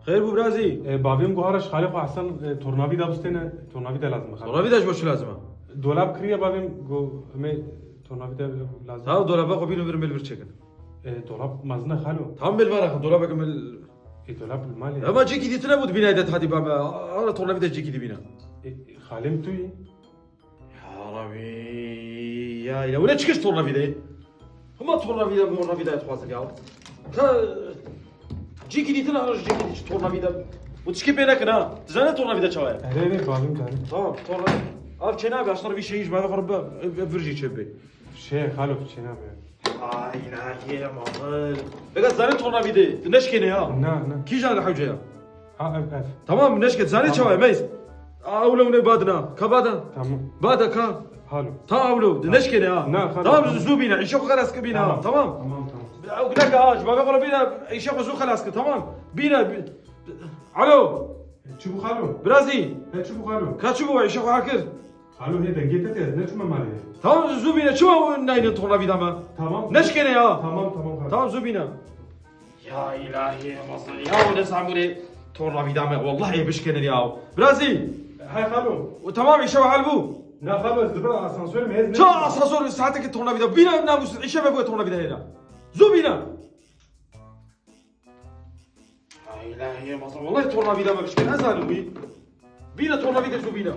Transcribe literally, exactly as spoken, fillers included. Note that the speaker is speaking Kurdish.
Xeyr bû birazî. E, bavê min got, Haraç, xalê xwe Hesen, e, tornavîda bistêne, tornavîda lazim e xalê. Tornavîda ji bo çi lazim e? Dolab kiriye bavê min, got, em ê tornavîda lazim. Tamam, dolaba xwe bînin vir, em ê li vir çêkin. E, dolab mezin e xalo. Tamam, em ê li vir axin, dolabeke min. E, dolab li malê. Ema cîkî dîtine bû dibîne de hadî bame. Ara tornavîda cîkî dibîne. E, xalê min tu yî. Ya Rabî, ya île. Wine çi kir tornavîdayê? Hema tornavîda, tornavîda dixwazin ya. Ta cîkî dîtin, ara ji cîkî dî tornavîda. Û tişkî pê nekin ha. Tu zanî tornavîda çawa ye? Erê, erê, bavê min zanî. Tamam, tornavîda. Av çênabe, ji te re vî şeyî ji me ve xwe re bi, bi, bi vir jî çêbe. Şê xalo, çênabe. Ay, ilahî, Ramazan. Vega zanî tornavîdê. Tu neşkêne ya. Na, na. Kîjan li hewce ya? Ha, ev, ev. Tamam, neşke, zanî çawa ye, meys? Ewle wine badina. Ka bada. Tamam. Bada ka. Halo. Ta ewle, tu neşkêne ha. Na, xalo. Tamam, zû bîne. Îşe xwe xelas ke bîne ha. Tamam. Tamam, tamam. Ew neke ha, ji bavê xwe re bîne. Îşe xwe zû xelas ke, tamam. Bîne. Bi- Alo. E, çi bû xalo? Birazî. He, çi bû xalo? Ka çi bû, îşe xwe kir. Xalo, hê dengê te tê, ez neçûme malê. Tamam, zû bîne. Çima nayne tornavîda me? Tamam. Neşkêne ya. Tamam, tamam xalo. Tamam, zû bîne. Ya ilahî, Ramazan, ya ne samurê tornavîda me, wallahi bişkêne ya. Birazî. He xalo. Û tamam, îşe hal bû. Na xalo, ez li vir asansor me, ez Ça asansor, saeteke tornavîda. Bîne, namus, îşe me bû tornavîda hêna. Zû bîne. Ay ilahî, Ramazan, wallahi tornavîda me bişkêne, ez zalim bû. Bîne tornavîda, zû bîne.